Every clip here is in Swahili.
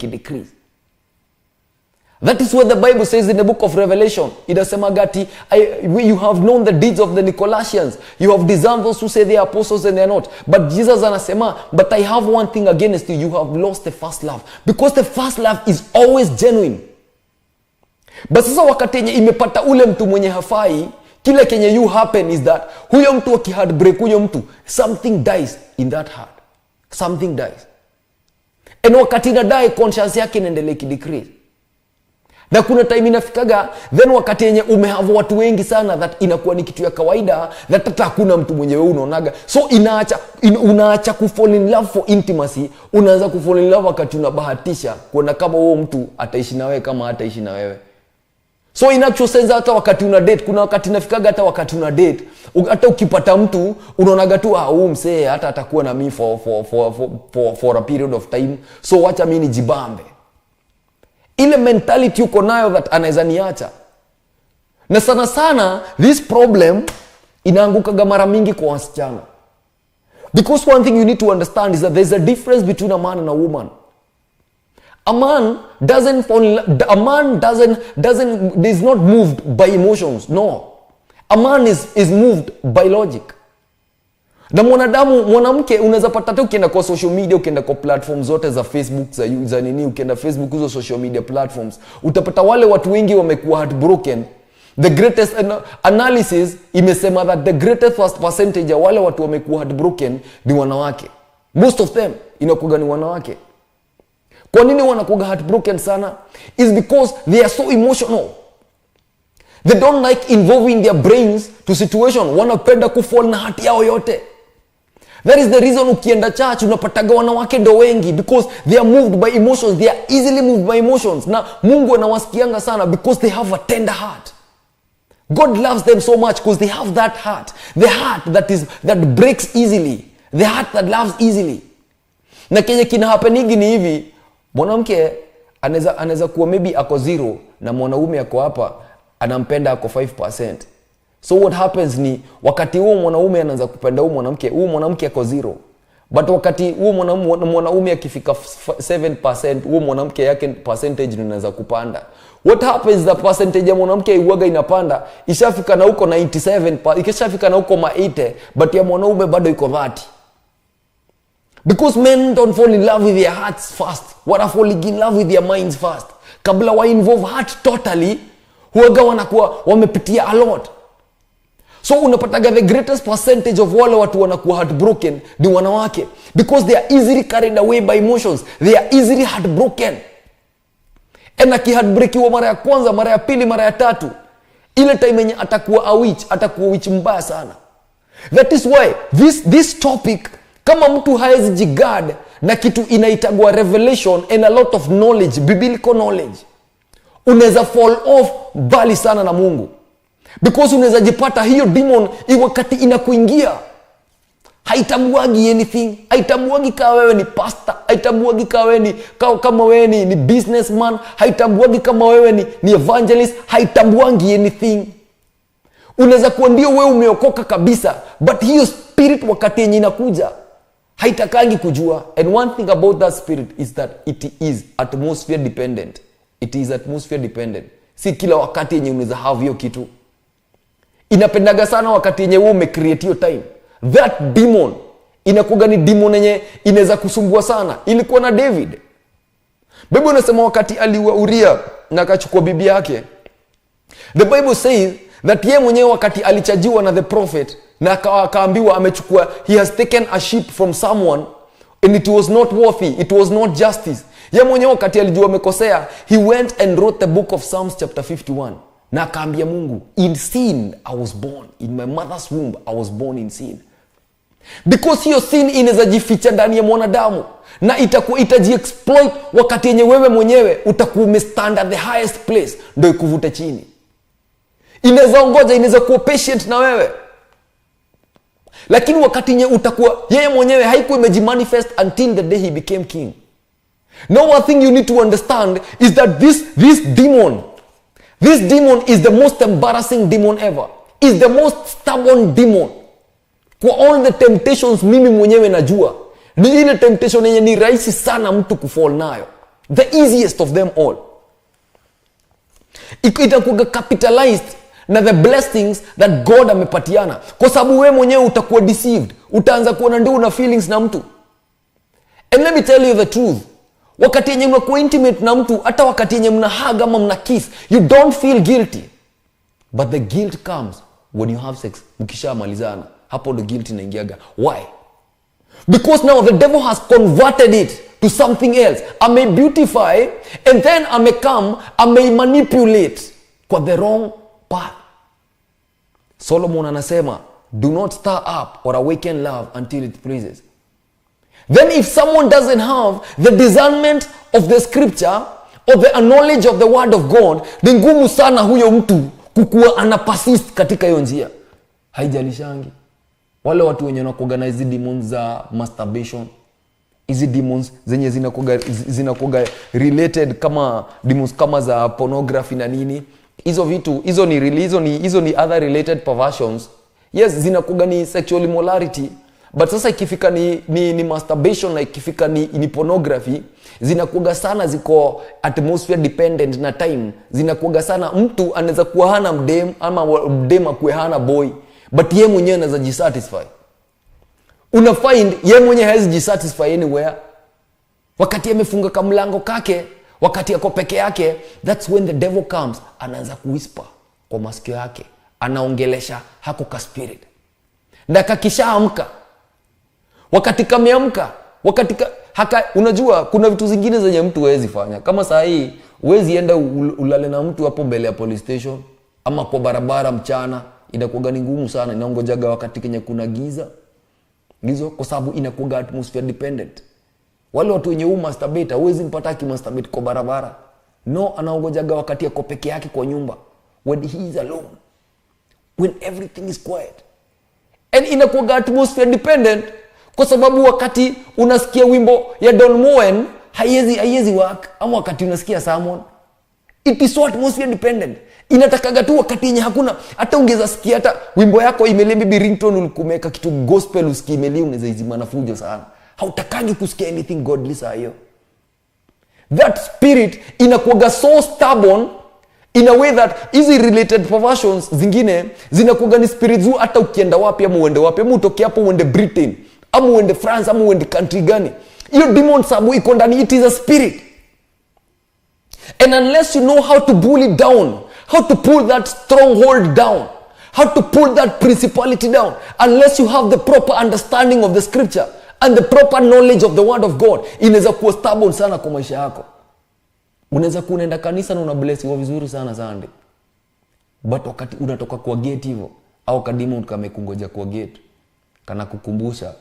Ikidecrease. That is what the Bible says in the book of Revelation. Inasemaga ati, "You have known the deeds of the Nicolaitans. You have discerned those who say they are apostles and they are not." But Jesus anasema, "But I have one thing against you. You have lost the first love." Because the first love is always genuine. But sasa wakati yenye imepata ule mtu mwenye hafai, kile kenye you happen is that huyo mtu akiheartbreak huyo mtu, something dies in that heart. Something dies. And wakati inadie, conscience yake inaendelea ikidecrease. Na kuna time inafikaga then wakati yenye umehave watu wengi sana that inakuwa ni kitu ya kawaida that hata hakuna mtu mwenye wewe unaonaga. So unaacha kufall in love for intimacy, unaanza kufall in love wakati unabahatisha kuona kama huo mtu ataishi na wewe, kama hataishi na wewe. So in actual sense, hata wakati una date, kuna wakati inafikaga hata wakati una date, hata ukipata mtu unaonaga tu, "Ah, huu msee hata atakuwa na mi for a period of time, so wacha mi nijibambe." Ile mentality uko nayo that anaweza niacha. Na sana sana this problem inaangukaga mara mingi kwa wasichana, because one thing you need to understand is that there's a difference between a man and a woman. A man doesn't fall in lo- a man doesn't is not moved by emotions. No, a man is moved by logic. Na mwanadamu mwanamke, unaweza pata hata ukienda kwa social media, ukienda kwa platform zote za Facebook, za nini, ukienda Facebook, hizo social media platforms, utapata wale watu wengi wamekuwa heartbroken, the greatest analysis imesema that the greatest first percentage ya wale watu wamekuwa heartbroken ni wanawake. Most of them inakuga ni wanawake. Kwa nini wanakuga heartbroken sana? Is because they are so emotional. They don't like involving their brains to situation. Wanapenda kufall na heart yao yote. That is the reason ukienda church unapataga wanawake ndo wengi, because they are moved by emotions. They are easily moved by emotions. Na Mungu anawasikianga sana because they have a tender heart. God loves them so much because they have that heart, the heart that breaks easily, the heart that loves easily. Na kenye kina happenigi ni hivi: mwanamke anaweza kuwa maybe ako zero na mwanaume ako hapa anampenda, ako 5. So what happens ni wakati huo mwanaume anaanza kupenda huu mwanamke, huu mwanamke ako zero, but wakati huo mwanaume akifika 7, huo mwanamke yake percentage ndio inaweza kupanda. What happens, the percentage ya mwanamke iwaga inapanda, ishafika na huko 97, ikishafika na huko ma 80, but ya mwanaume bado iko 30, because men don't fall in love with their hearts first. Wana falling in love with their minds first. Kabla wa involve heart totally, huwaga wanakuwa wamepitia a lot. So unapataga the greatest percentage of wale watu wanakuwa heartbroken ni wanawake, because they are easily carried away by emotions. They are easily heartbroken. And akiheartbreakiwa mara ya kwanza, mara ya pili, mara ya tatu, ile time yenye atakuwa a witch, atakuwa witch mbaya sana. That is why this topic, kama mtu haezi jiguard na kitu inaitagwa revelation and a lot of knowledge, biblical knowledge, unaweza fall off mbali sana na Mungu, because unaweza jipata hiyo demon wakati inakuingia haitambuagi anything. Haitambuagi kama wewe ni pastor, haitambuagi kama wewe ni kama wewe ni businessman, haitambuagi kama wewe ni evangelist, haitambuangi anything. Unaweza kuwa ndio wewe umeokoka kabisa, but hiyo spirit wakati yenye inakuja haitakangi kujua. And one thing about that spirit is that it is atmosphere dependent. It is atmosphere dependent. Si kila wakati yenye unaweza have hiyo kitu. Inapendaga sana wakati yenye wewe umecreate hiyo time. That demon inakuga ni demon yenye inaweza kusumbua sana. Ilikuwa na David. Bible inasema wakati aliua Uria na akachukua bibi yake, the Bible says that ye mwenyewe wakati alichargiwa na the prophet na akaambiwa amechukua, he has taken a sheep from someone and it was not worthy, it was not justice, ye mwenyewe wakati alijua amekosea, he went and wrote the book of Psalms chapter 51 na akaambia Mungu, "In sin I was born, in my mother's womb I was born in sin." Because hiyo sin inaweza jificha ndani ya mwanadamu na itakuwa itajiexploit wakati yenye wewe mwenyewe utakuwa umestand at the highest place ndo ikuvute chini. Inaweza ongoja, inaweza kuwa patient na wewe, lakini wakati yenye utakuwa yeye mwenyewe haikuwa imejimanifest until the day he became king. Now one thing you need to understand is that this demon is the most embarrassing demon ever, is the most stubborn demon. Kwa all the temptations mimi mwenyewe najua, ni ile temptation yenye ni rahisi sana mtu kufall nayo. The easiest of them all. Itakuwa capitalized na the blessings that God amepatiana, kwa sababu we mwenyewe utakuwa deceived. Utaanza kuona ndio una feelings na mtu. And let me tell you the truth, wakati yenye mnakuwa intimate na mtu, hata wakati yenye mna hug ama mna kiss, you don't feel guilty. But the guilt comes when you have sex. Mkishamalizana, hapo ndo guilt inaingiaga. Why? Because now the devil has converted it to something else. Ame beautify and then amecome ame manipulate kwa the wrong path. Solomon anasema, "Do not stir up or awaken love until it pleases." Then if someone doesn't have the discernment of the scripture or the knowledge of the word of God, ni ngumu sana huyo mtu kukuwa ana persist katika hiyo njia. Haijalishangi wale watu wenye wanakuwaga na hizi demons za masturbation, hizi demons zenye zinakuwaga related kama demons kama za pornography na nini, hizo vitu, hizo ni other related perversions. Yes, zinakuwaga ni sexual immorality, but sasa ikifika ni masturbation na ikifika ni pornography, zinakuwaga sana ziko atmosphere dependent na time. Zinakuwaga sana mtu anaweza kuwa hana mdem ama mdem akuwe hana boy, but ye mwenyewe anaweza jisatisfy. Una find ye mwenyewe hawezi jisatisfy anywhere. Wakati amefunga kamlango kake, wakati ako peke yake, that's when the devil comes. Anaanza kuwhisper kwa masikio yake, anaongelesha hako ka spirit na kakishaamka. Wakati kameamka, wakati ka, haka, unajua kuna vitu zingine zenye mtu huwezi fanya. Kama saa hii huwezi enda ulale na mtu hapo mbele ya police station ama kwa barabara mchana. Inakuwaga ni ngumu sana. Inaongojaga wakati kenye kuna giza gizo, kwa sababu inakuwaga atmosphere dependent. Wale watu wenye huu masturbate, huwezi mpata akimasturbate kwa barabara. No, anaongojaga wakati ako peke yake kwa nyumba, when he is alone, when everything is quiet. And inakuwaga atmosphere dependent, kwa sababu wakati unasikia wimbo ya Don Moen haiwezi work, ama wakati unasikia sermon. It is so atmosphere dependent. Inatakaga tu wakati yenye hakuna. Hata ungeza sikia hata wimbo yako imelia, maybe ringtone ulikumeka kitu gospel, usikie imelia, unaweza izima na fujo sana. Hautakangi kusikia anything godly saa hiyo. That spirit inakuwaga so stubborn in a way that hizi related perversions zingine zinakuwaga ni spirit zu hata ukienda wapi ama uende wapi ama utoke hapo uende Britain ama uende France ama uende country gani, hiyo demon sabu iko ndani. It is a spirit, and unless you know how to pull it down, how to pull that stronghold down, how to pull that principality down, unless you have the proper understanding of the scripture and the proper knowledge of the word of God, inaweza kuwa stubborn sana kwa maisha yako. Unaweza kuwa unaenda kanisa na unablessiwa vizuri sana Sunday, but wakati unatoka kwa gate hivyo, au kademon kamekungoja kwa gate, kana kukumbusha,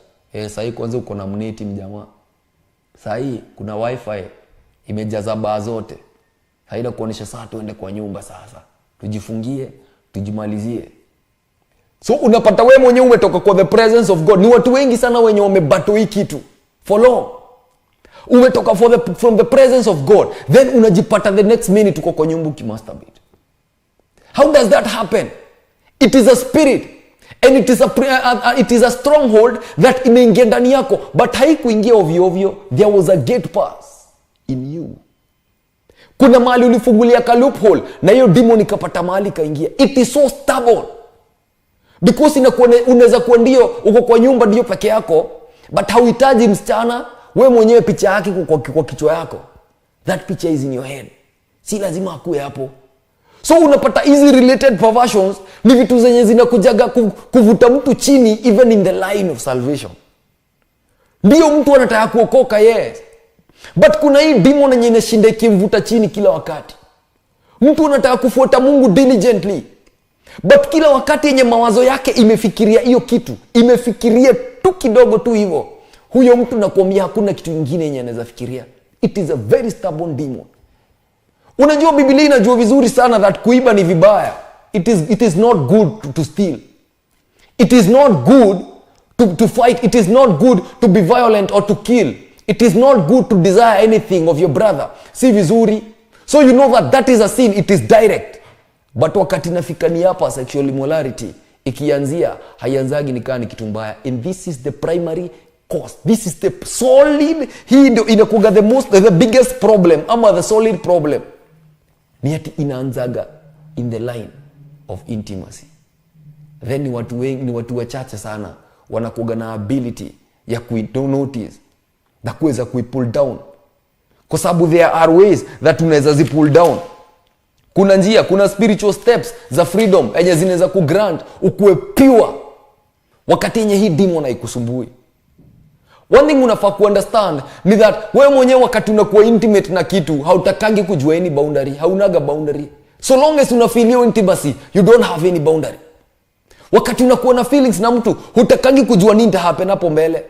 "Sahii kwanza uko na mneti, mjamaa. Sahii kuna wifi imejaza baa zote." Haida kuonyesha, "Saa tuende kwa nyumba sasa, tujifungie, tujimalizie." So unapata wewe mwenyewe umetoka kwa the presence of God. Ni watu wengi sana wenye wamebattle hii kitu for long. Umetoka from the presence of God, then unajipata the next minute uko kwa nyumba ukimasturbate. How does that happen? It is a spirit and it is a stronghold that imeingia ndani yako, but haikuingia ovyo ovyo. There was a gate pass in you. Kuna mahali ulifungulia ka loophole na hiyo demon ikapata mahali ikaingia. It is so stubborn because inakuwa unaweza kuwa ndio uko kwa nyumba, ndio peke yako, but hauhitaji msichana. We mwenyewe picha yake iko kwa kichwa yako. That picture is in your head. Si lazima akuwe hapo. So unapata hizi related perversions ni vitu zenye zinakujaga kuvuta mtu chini, even in the line of salvation. Ndio mtu anataka kuokoka, yes, but kuna hii demon yenye inashinda ikimvuta chini kila wakati. Mtu anataka kufuata Mungu diligently, but kila wakati yenye mawazo yake imefikiria hiyo kitu, imefikiria tu kidogo tu hivyo, huyo mtu nakuambia hakuna kitu ingine yenye anaweza fikiria. It is a very stubborn demon. Unajua Biblia inajua vizuri sana that kuiba ni vibaya. It is not good to steal. It is not good to fight. It is not good to be violent or to kill. It is not good to desire anything of your brother. Si vizuri. So you know that that is a sin. It is direct. But wakati nafika ni hapa sexual immorality ikianzia, haianzagi nikaa ni kitu mbaya. And this is the primary cause. This is the solid, hii ndio inakuga the biggest problem ama the solid problem. Ni ati inaanzaga in the line of intimacy. Then ni watu wengi, ni watu wachache sana wanakuga na ability ya kui notice na kuweza kui pull down, kwa sababu there are ways that unaweza zi pull down. Kuna njia, kuna spiritual steps za freedom enye zinaweza kugrant ukuwe pure wakati yenye hii demon haikusumbui. One thing unafaa kuunderstand ni that wewe mwenyewe wakati unakuwa intimate na kitu, hautakangi kujua any boundary. Haunaga boundary. So long as una feel hiyo intimacy, you don't have any boundary. Wakati unakuwa na feelings na mtu, hutakangi kujua nini happen hapo mbele.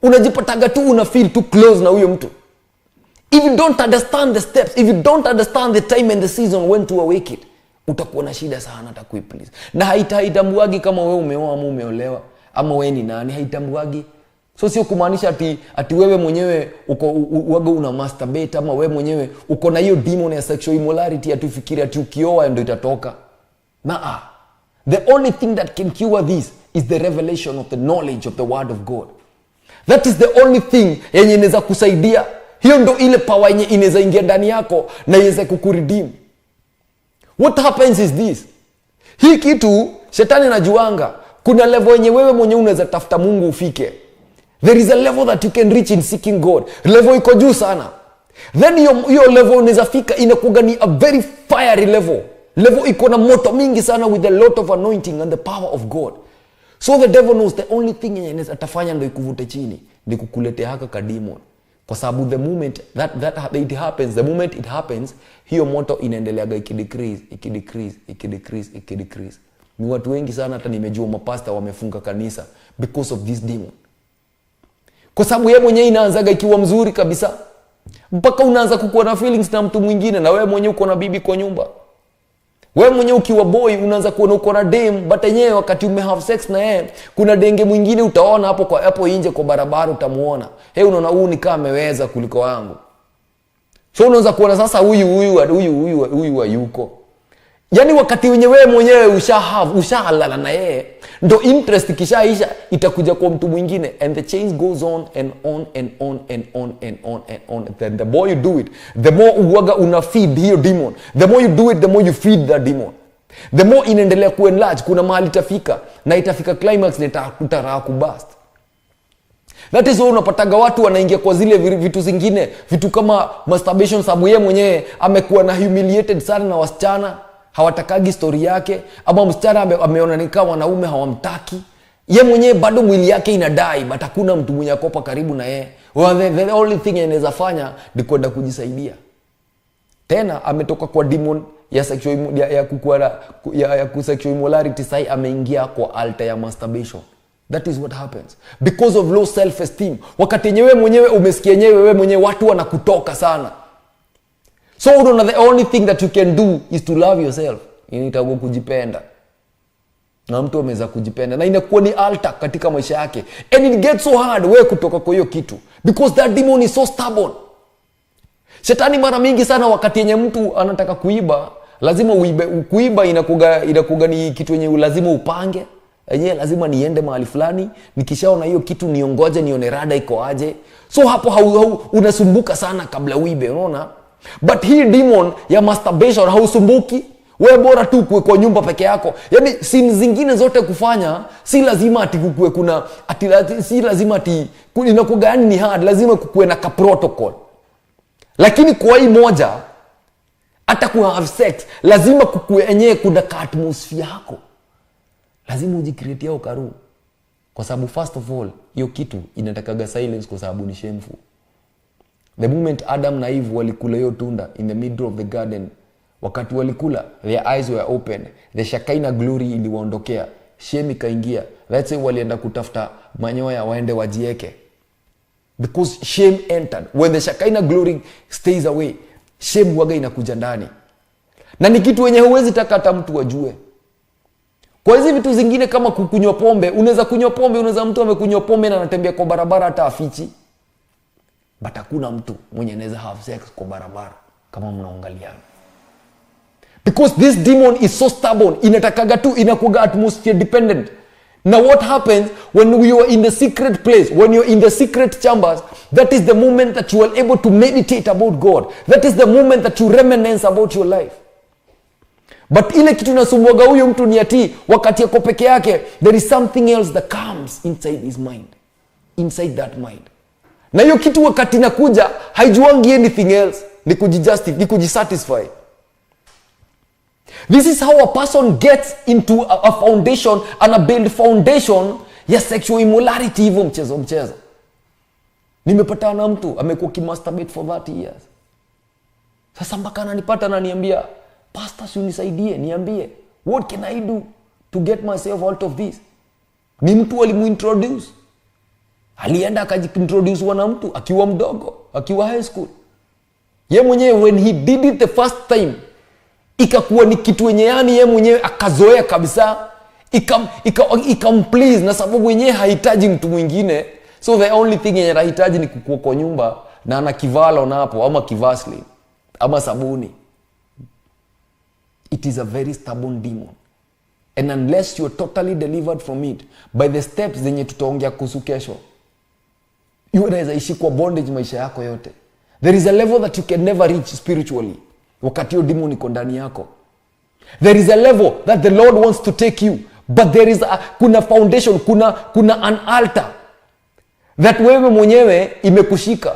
Unajipataga tu una feel too close na huyo mtu. If you don't understand the steps, if you don't understand the time and the season when to awake it, utakuwa na shida sana hata kuiplease. Na haitambuagi kama wewe umeoa ama umeolewa ama wewe ni nani, haitambuagi. So sio kumaanisha ati wewe mwenyewe uko uwaga una masturbate ama wewe mwenyewe uko na hiyo demon ya sexual immorality, ati ufikiri ati ukioa ndio itatoka. Naa. The only thing that can cure this is the revelation of the knowledge of the word of God. That is the only thing yenye inaweza kusaidia. Hiyo ndo ile power yenye inaweza ingia ndani yako na iweze kukuredeem. What happens is this. Hii kitu shetani anajuanga kuna level yenye wewe mwenyewe unaweza tafuta Mungu ufike. There is a level that you can reach in seeking God. Level iko juu sana. Then hiyo level unaweza fika inakuwa ni a very fiery level. Level iko na moto mingi sana with a lot of anointing and the power of God. So the devil knows the only thing yenye atafanya ndio ikuvute chini ni kukuletea haka ka demon. Kwa sababu the moment that it happens, the moment it happens, hiyo moto inaendeleaga ikidecrease, ikidecrease, ikidecrease, ikidecrease. Ni watu wengi sana, hata nimejua mapasta wamefunga kanisa because of this demon. Kwa sababu yeye mwenyewe inaanzaga ikiwa mzuri kabisa mpaka unaanza kukuwa na feelings na mtu mwingine, na wewe mwenyewe uko na bibi kwa nyumba. Wewe mwenyewe ukiwa boy unaanza kuona uko na dem, but yenyewe wakati ume have sex na yeye, kuna denge mwingine utaona hapo kwa hapo nje kwa barabara utamuona. Hey, unaona huyu ni kama ameweza kuliko wangu. So unaanza kuona sasa huyu huyu huyu huyu huyu hayuko. Yaani wakati wenye wewe mwenyewe usha have, ushalala na yeye, ndo interest ikishaisha itakuja kwa mtu mwingine, and the chain goes on and on and on and on and on and on. Then the more you do it, the more uwaga una feed hiyo demon. The more you do it, the more you feed that demon. The more inaendelea kuenlarge, kuna mahali itafika na itafika climax na itaraa kubust. That is why unapataga watu wanaingia kwa zile vitu zingine, vitu kama masturbation, sababu yeye mwenyewe amekuwa na humiliated sana na wasichana, hawatakagi story yake, ama msichana ameona ni kama wanaume hawamtaki. Ye mwenyewe bado mwili yake inadai, but hakuna mtu mwenye akopa karibu na yeye. Well, the only thing anaweza fanya ni kwenda kujisaidia. Tena ametoka kwa demon ya sexual ya kukuwa na, ya sexual immorality, sai ameingia kwa altar ya masturbation. That is what happens because of low self esteem. Wakati yenyewe mwenyewe umesikia yenyewe wewe mwenyewe watu wanakutoka sana. So unaona the only thing that you can do is to love yourself. Inaitwa kujipenda. Na mtu ameweza kujipenda na inakuwa ni altar katika maisha yake. And it gets so hard wewe kutoka kwa hiyo kitu because that demon is so stubborn. Shetani mara mingi sana wakati yenye mtu anataka kuiba, lazima uibe. Kuiba inakuga ni kitu yenye lazima upange. Yenyewe lazima niende mahali fulani, nikishaona hiyo kitu niongoje, nione rada iko aje. So hapo unasumbuka sana kabla uibe, unaona? But hii demon ya masturbation hausumbuki. Wewe bora tu kuwe kwa nyumba peke yako. Yaani sin zingine zote kufanya si lazima ati kukuwe kuna ati, si lazima ati inakuwa yani ni hard, lazima kukuwe na ka protocol. Lakini kwa hii moja hata ku have sex lazima kukuwe enyewe kuna ka atmosphere yako. Lazima ujicreate yao karu. Kwa sababu first of all hiyo kitu inatakaga silence kwa sababu ni shameful. The moment Adam na Eve walikula hiyo tunda in the middle of the garden, wakati walikula their eyes were open, the Shekinah glory iliwaondokea, shame ikaingia. That's why walienda kutafuta manyoya waende wajieke. Because shame entered. When the Shekinah glory stays away, shame huwaga inakuja ndani. Na ni kitu wenye huwezi taka hata mtu ajue. Kwa hizi vitu zingine kama kukunywa pombe, unaweza kunywa pombe, unaweza mtu amekunywa pombe na anatembea kwa barabara hata afichi. But hakuna mtu mwenye anaweza have sex kwa barabara kama mnaangaliana. Because this demon is so stubborn, inatakaga tu, inakuwaga atmosphere dependent. Now what happens when you are in the secret place, when you're in the secret chambers, that is the moment that you are able to meditate about God. That is the moment that you reminisce about your life. But ile kitu inasumbuaga huyo mtu ni ati wakati ako peke yake, there is something else that comes inside his mind, inside that mind. Na hiyo kitu wakati inakuja haijuangi anything else, ni kujijustify, ni kujisatisfy. This is how a person gets into a foundation and a build foundation ya sexual immorality. Hivyo mchezo mchezo. Nimepatana na mtu amekuwa kimasturbate for 30 years. Sasa mpaka ananipata ananiambia, "Pastor, si unisaidie, niambie, what can I do to get myself out of this?" Ni mtu alimuintroduce. Alienda akajiintroduce na mtu akiwa mdogo, akiwa high school. Ye mwenyewe when he did it the first time, ikakuwa ni kitu yenye yani ye mwenyewe akazoea kabisa, ikamplease, na sababu yenyewe hahitaji mtu mwingine. So the only thing yenye anahitaji ni kukua kwa nyumba na ana kivalo napo ama kivaseline ama sabuni. It is a very stubborn demon, and unless you are totally delivered from it by the steps zenye tutaongea kuhusu kesho, you unaweza ishi kwa bondage maisha yako yote. There is a level that you can never reach spiritually wakati hiyo demon iko ndani yako. There is a level that the Lord wants to take you, but there is a, kuna foundation, kuna an altar that wewe mwenyewe imekushika.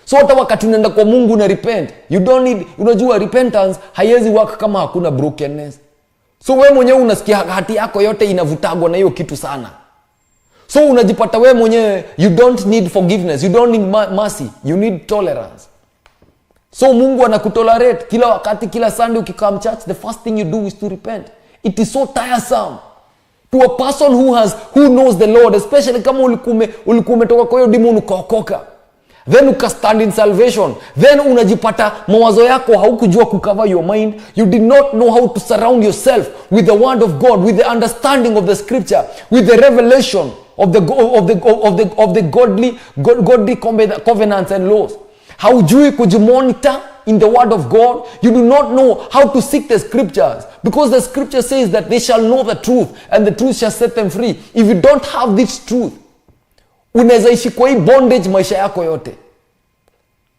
So hata wakati unaenda kwa Mungu na repent, you don't need, unajua repentance haiwezi work kama hakuna brokenness. So wewe mwenyewe unasikia hati yako yote inavutagwa na hiyo kitu sana. So unajipata wewe mwenyewe you don't need forgiveness, you don't need mercy, you need tolerance. So Mungu anakutolerate kila wakati, kila Sunday ukikam church, the first thing you do is to repent. It is so tiresome to a person who knows the Lord, especially kama ulikuwa umetoka kwa hiyo demon ukaokoka, then ukastand in salvation, then unajipata mawazo yako haukujua kucover your mind. You did not know how to surround yourself with the word of God, with the understanding of the scripture, with the revelation of the godly covenants and laws. Haujui kujimonitor in the word of God. You do not know how to seek the scriptures, because the scripture says that they shall know the truth and the truth shall set them free. If you don't have this truth, unaweza ishi kwa hii bondage maisha yako yote,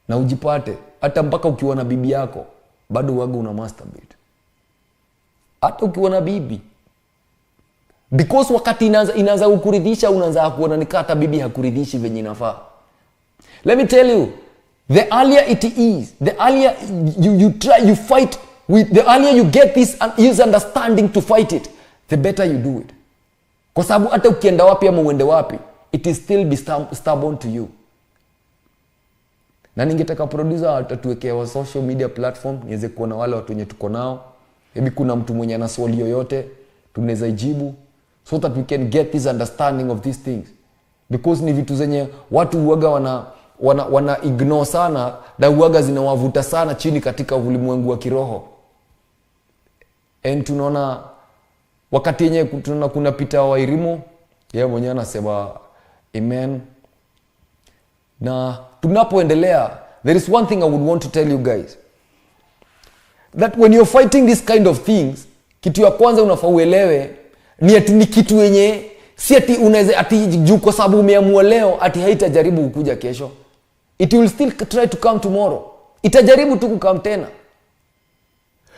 na ujipate hata mpaka ukiwa na bibi yako bado waga una masturbate, hata ukiwa na bibi, because wakati inaanza kukuridhisha, unaanza kuona ni kata bibi hakuridhishi venye inafaa. Let me tell you, the earlier it is, the earlier you try, you fight with, the earlier you get this understanding to fight it, the better you do it. Kwa sababu hata ukienda wapi ama uende wapi, it is still be stubborn to you. Na ningetaka producer atatuwekea wa social media platform niweze kuona wale watu wenye tuko nao. Maybe kuna mtu mwenye ana swali yoyote tunaweza ijibu, so that we can get this understanding of these things, because ni vitu zenye watu huaga wana ignore sana, na huaga zinawavuta sana chini katika ulimwengu wa kiroho. And tunaona wakati yenye tunaona kuna Peter Wairimu, yeye mwenyewe anasema amen. Na tunapoendelea, there is one thing I would want to tell you guys, that when you're fighting this kind of things, kitu ya kwanza unafaa uelewe ni ati ni kitu yenye si ati unaweza ati juu kwa sababu umeamua leo ati haitajaribu kukuja kesho. It will still try to come tomorrow. Itajaribu tu kukam tena.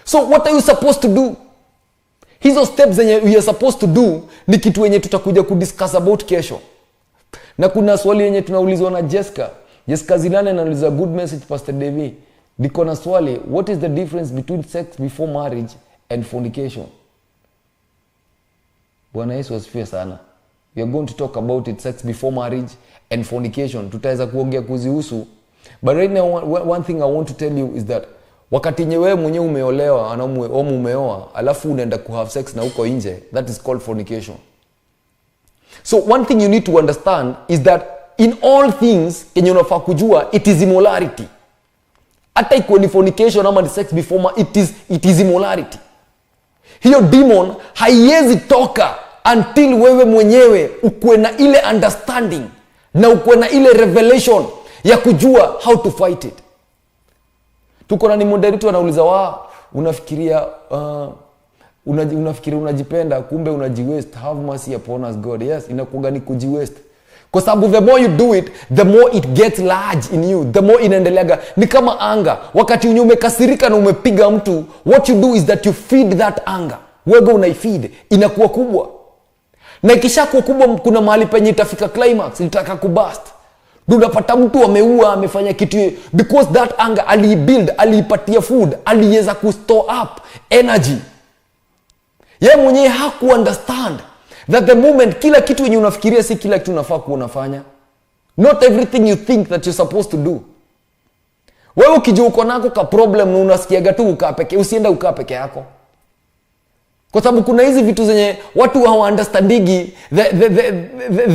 So what are you supposed to do? Hizo steps zenye we are supposed to do ni kitu yenye tutakuja kudiscuss about kesho. Na kuna swali yenye tunaulizwa na Jessica. Jessica Zilane anauliza, good message Pastor Devi. Niko na swali, what is the difference between sex before marriage and fornication? Bwana Yesu asifiwe sana. We are going to talk about it, sex before marriage and fornication. Tutaweza kuongea kuzihusu. But right now, one thing I want to tell you is that wakati yenye wewe mwenyewe umeolewa, ama umeoa, alafu unaenda ku have sex na huko nje, that is called fornication. So one thing you need to understand is that in all things kenye unafaa kujua, it is immorality. Hata ikuwe ni fornication ama ni sex before it is immorality. Hiyo demon haiwezi toka until wewe mwenyewe ukuwe na ile understanding na ukuwe na ile revelation ya kujua how to fight it. Tuko na ni moderator anauliza, wa unafikiria Unafikiri unajipenda, kumbe unajiwaste. Have mercy upon us, God. Yes, inakuwa ni kujiwaste. Kwa sababu the more you do it, the more it gets large in you, the more inaendeleaga. Ni kama anger. Wakati umekasirika na umepiga mtu, what you do is that you feed that anger. Wewe unaifeed, inakuwa kubwa. Na ikishakuwa kubwa, kuna mahali penye itafika climax, itaka kubust. Unapata mtu ameua, amefanya kitu, because that anger aliibuild, aliipatia food, aliweza kustore up energy. Ye mwenyewe haku understand that the moment kila kitu yenye unafikiria si kila kitu unafaa kuwa unafanya. Not everything you think that you're supposed to do. Wewe ukijua uko nako ka problem na unasikiaga tu ukaa peke, usiende ukaa peke yako. Kwa sababu kuna hizi vitu zenye watu hawa understandigi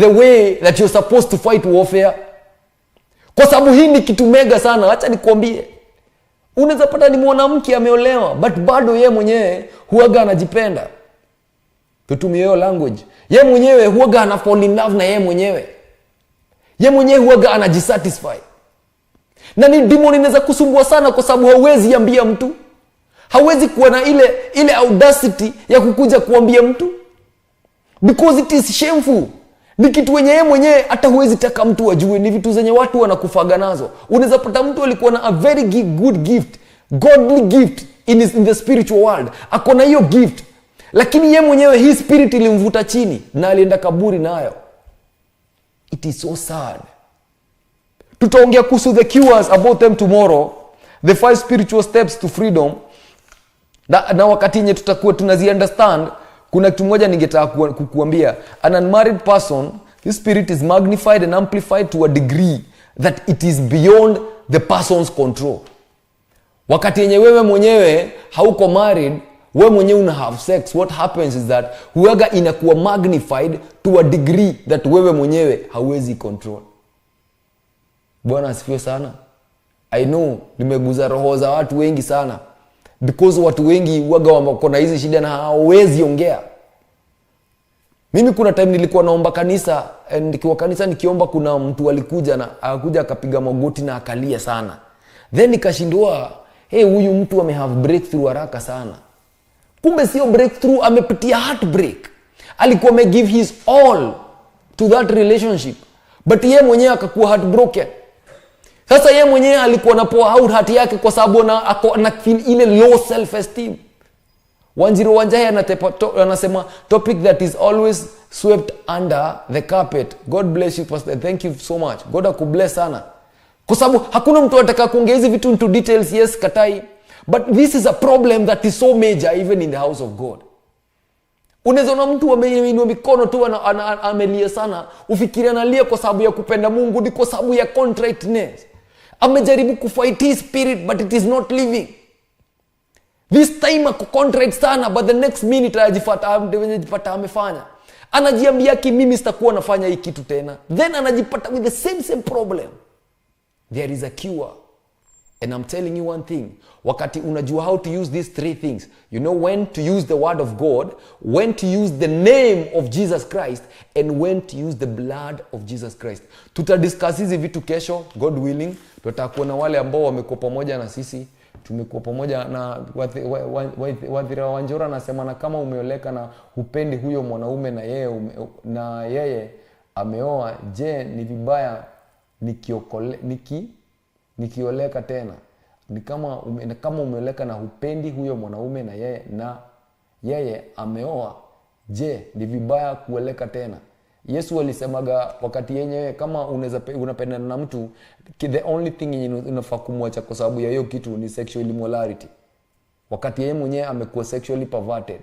the way that you're supposed to fight warfare. Kwa sababu hii ni kitu mega sana, acha nikwambie. Unaweza pata ni mwanamke ameolewa, but bado ye mwenyewe huaga anajipenda. Tutumie hiyo language. Ye mwenyewe huaga ana fall in love na ye mwenyewe. Ye mwenyewe huaga anajisatisfy. Na ni demon inaweza kusumbua sana kwa sababu hauwezi ambia mtu. Hauwezi kuwa na ile audacity ya kukuja kuambia mtu. Because it is shameful. Ni kitu wenye yeye mwenyewe hata huwezi taka mtu ajue. Ni vitu zenye watu wanakufaga nazo. Unaweza pata mtu alikuwa na a very good gift, godly gift in the spiritual world. Ako na hiyo gift. Lakini yeye mwenyewe hii spirit ilimvuta chini na alienda kaburi nayo. It is so sad. Tutaongea kuhusu the cures about them tomorrow. The 5 spiritual steps to freedom. Na wakati yenye tutakuwa tunazi understand, kuna kitu moja ningetaka kukuambia. An unmarried person, this spirit is magnified and amplified to a degree that it is beyond the person's control. Wakati yenye wewe mwenyewe hauko married, wewe mwenyewe una have sex, what happens is that huaga inakuwa magnified to a degree that wewe mwenyewe hauwezi control. Bwana asifiwe sana. I know nimeguza roho za watu wengi sana, because watu wengi huaga wako na hizi shida na hawawezi ongea. Mimi kuna time nilikuwa naomba kanisa, nikiwa kanisa nikiomba, kuna mtu alikuja na akakuja akapiga magoti na akalia sana. Then nikashindwa, hey, huyu mtu ame have breakthrough haraka sana. Kumbe sio breakthrough, amepitia heartbreak. Alikuwa ame give his all to that relationship, but yeye mwenyewe akakuwa heartbroken. Sasa yeye mwenyewe alikuwa na pour out heart yake kwa sababu ana feel ile low self esteem. Wanjiru Wanjahe anasema topic that is always swept under the carpet. God bless you, pastor. Thank you so much. God akubless sana. Kwa sababu hakuna mtu ataka kuongea hizi vitu into details, yes, katai. But this is a problem that is so major even in the house of God. Unaweza ona mtu ameinua mikono tu amelia sana, ufikiria analia kwa sababu ya kupenda Mungu, ni kwa sababu ya contriteness. Amejaribu kufight his spirit but it is not living. This time ako contrite sana, but the next minute anajipata amefanya. Anajiambia ki mimi sitakuwa nafanya hii kitu tena. Then anajipata with the same problem. There is a cure. And I'm telling you one thing. Wakati unajua how to use these 3 things, you know when to use the word of God, when to use the name of Jesus Christ, and when to use the blood of Jesus Christ. Tutadiscuss hizi vitu kesho, God willing. Tutakuwa na wale ambao wamekuwa pamoja na sisi. Tumekuwa pamoja na Wathira Wanjora anasema, na kama umeoleka na hupendi huyo mwanaume na yeye ameoa, je, ni vibaya nikioleka tena? Ni kama umeoleka na hupendi huyo mwanaume na yeye ameoa, je, ni vibaya kuoleka tena? Yesu alisemaga wakati yenyewe kama unapendana na mtu, the only thing yenye unafaa kumwacha kwa sababu ya hiyo kitu ni sexual immorality. Wakati yeye mwenyewe amekuwa sexually perverted.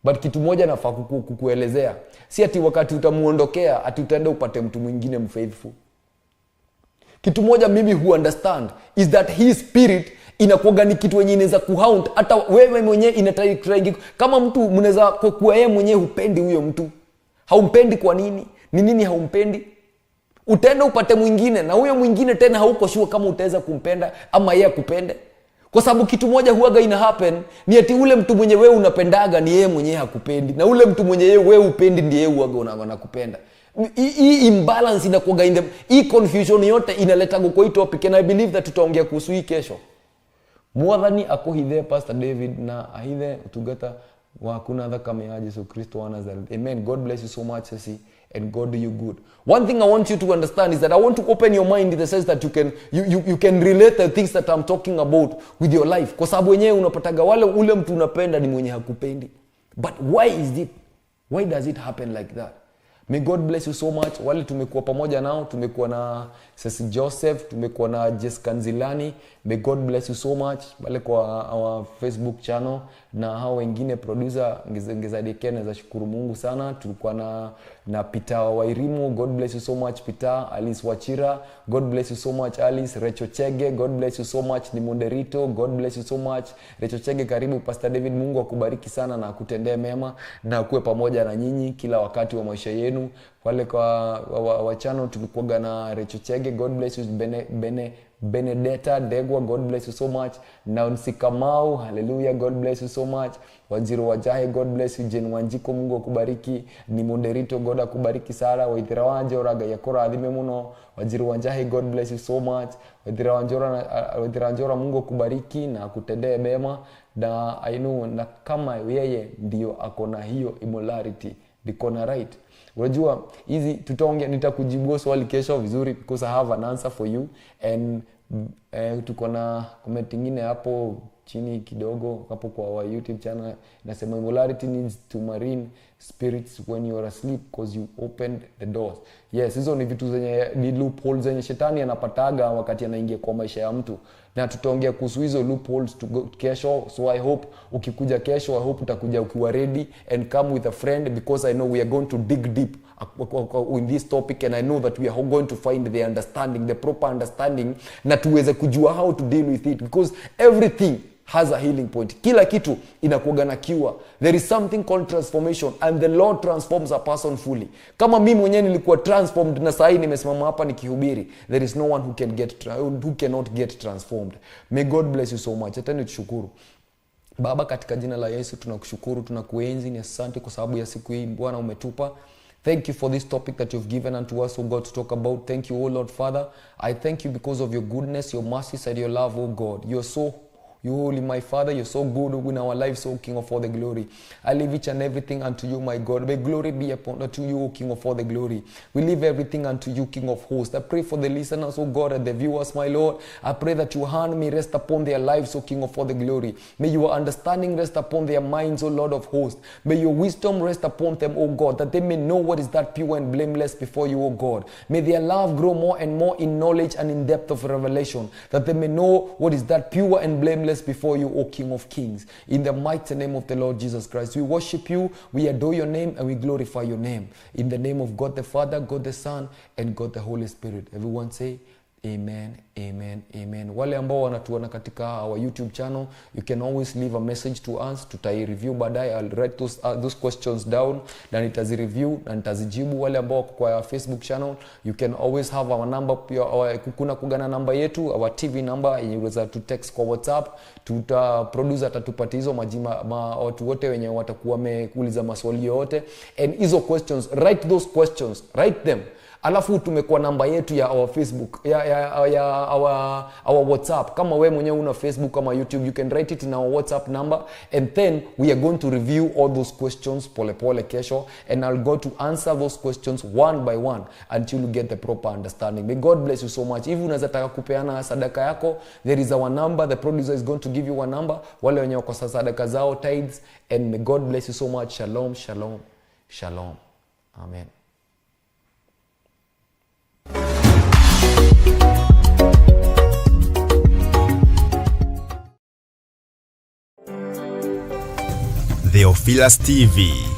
But kitu moja nafaa kukuelezea, si ati wakati utamuondokea ati utaenda upate mtu mwingine mfaithful. Kitu moja mimi hu understand is that his spirit inakuwaga ni kitu yenye inaweza kuhaunt hata wewe mwenyewe, inatry kama mtu mnaweza kuwa yeye mwenyewe hupendi huyo mtu. Haumpendi kwa nini? Ni nini haumpendi? Utaenda upate mwingine, na huyo mwingine tena hauko sure kama utaweza kumpenda ama yeye akupende. Kwa sababu kitu moja huaga ina happen ni ati ule mtu mwenye wewe unapendaga ni yeye mwenyewe hakupendi, na ule mtu mwenye wewe hupendi ndiye yeye huaga anakupenda. Hii imbalance inakuwaga in the, hii confusion yote inaleta kwa hii topic, and I believe that tutaongea kuhusu hii kesho. Mwathani akuhithe Pastor David na ahithe utungata waku na thakame ya Jesu Kristo wa Nazareth. Amen. God bless you so much, Ceci, and God do you good. One thing I want you to understand is that I want to open your mind in the sense that you can relate the things that I'm talking about with your life, kwa sababu wenyewe unapataga wale ule mtu unapenda ni mwenye hakupendi. But why is it why does it happen like that? May God bless you so much. Wale tumekuwa pamoja nao, tumekuwa na Ceci Joseph, tumekuwa na Jessica Nzilani. May God bless you so much. Wale kwa our Facebook channel na hao wengine, producer Ngezadeke, naweza shukuru Mungu sana. Tulikuwa na Peter Wairimu, God bless you so much Peter. Alice Wachira, God bless you so much Alice. Recho Chege, God bless you so much. Nimonderito, God bless you so much. Recho Chege, karibu. Pastor David, Mungu akubariki sana na akutendee mema na akuwe pamoja na nyinyi kila wakati wa maisha yenu. Wale kwa wa channel tulikuwaga na Recho Chege, God bless you. Benedetta Degwa, God bless you so much. Nancy Kamau, hallelujah, God bless you so much. Wanjiru Wajahe, God bless you. Jane Wanjiko, Mungu akubariki. Ni Moderito, God akubariki. Sara Waithira Wanjora, Ngai akũrathime mũno. Wanjiru Wanjahe, God bless you so much. Waithira Wanjora, Waithira Wanjora, Mungu akubariki na akutendee mema. Na I know na kama yeye ndio ako na hiyo immorality, ndiko na right. Unajua hizi tutaongea, nitakujibu swali kesho vizuri because I have an answer for you. And tuko na comment ingine hapo chini kidogo hapo kwa our YouTube channel inasema, "Immorality needs to marine spirits when you are asleep because you opened the doors." Yes, hizo ni vitu zenye ni loopholes zenye shetani anapataga wakati anaingia kwa maisha ya mtu, na tutaongea kuhusu hizo loopholes to go, kesho. So I hope ukikuja kesho, I hope utakuja ukiwa ready and come with a friend, because I know we are going to dig deep in this topic, and I know that we are going to find the understanding, the proper understanding, na tuweze kujua how to deal with it, because everything has a healing point. Kila kitu inakuwaga na cure. There is something called transformation, and the Lord transforms a person fully. Kama mimi mwenyewe nilikuwa transformed na sahii nimesimama hapa nikihubiri, there is no one who cannot get transformed. May God bless you so much. Hata nitushukuru. Baba, katika jina la Yesu tunakushukuru, tunakuenzi, ni asante kwa sababu ya siku hii Bwana umetupa. Thank you for this topic that you've given unto us, O God, to talk about. Thank you, O Lord Father. I thank you because of your goodness, your mercies, and your love, O God. You're so you holy, my Father, you're so good in our lives, O King of all the glory. I leave each and everything unto you, my God. May glory be upon unto you, O King of all the glory. We leave everything unto you, King of hosts. I pray for the listeners, O God, and the viewers, my Lord. I pray that your hand may rest upon their lives, O King of all the glory. May your understanding rest upon their minds, O Lord of hosts. May your wisdom rest upon them, O God, that they may know what is that pure and blameless before you, O God. May their love grow more and more in knowledge and in depth of revelation, that they may know what is that pure and blameless before you, O King of kings. In the mighty name of the Lord Jesus Christ, we worship you, we adore your name, and we glorify your name. In the name of God the Father, God the Son, and God the Holy Spirit. Everyone say, "Amen, amen, amen." Wale ambao wanatuona katika our YouTube channel, you can always leave a message to us. Tutai review baadaye. I'll write those questions down na nitazireview na nitazijibu. Wale ambao wako kwa Facebook channel, you can always have our number pia, kuna kugana namba yetu, our TV number yenye unaweza tu text kwa WhatsApp. Tuta producer atatupatia hizo majina watu wote wenye watakuwa wamekuuliza maswali yote, and hizo questions, write those questions, write them, alafu tumekuwa namba yetu ya our Facebook, ya our WhatsApp. Kama we mwenyewe una Facebook kama YouTube, you can write it in our WhatsApp number, and then we are going to review all those questions polepole kesho, and I'll go to answer those questions one by one until you get the proper understanding. May God bless you so much. If unaweza taka kupeana sadaka yako, there is our number. The producer is going to give you a number. Wale wenye wako sadaka zao, tithes, and may God bless you so much. Shalom, shalom, shalom. Amen. Theophilus TV.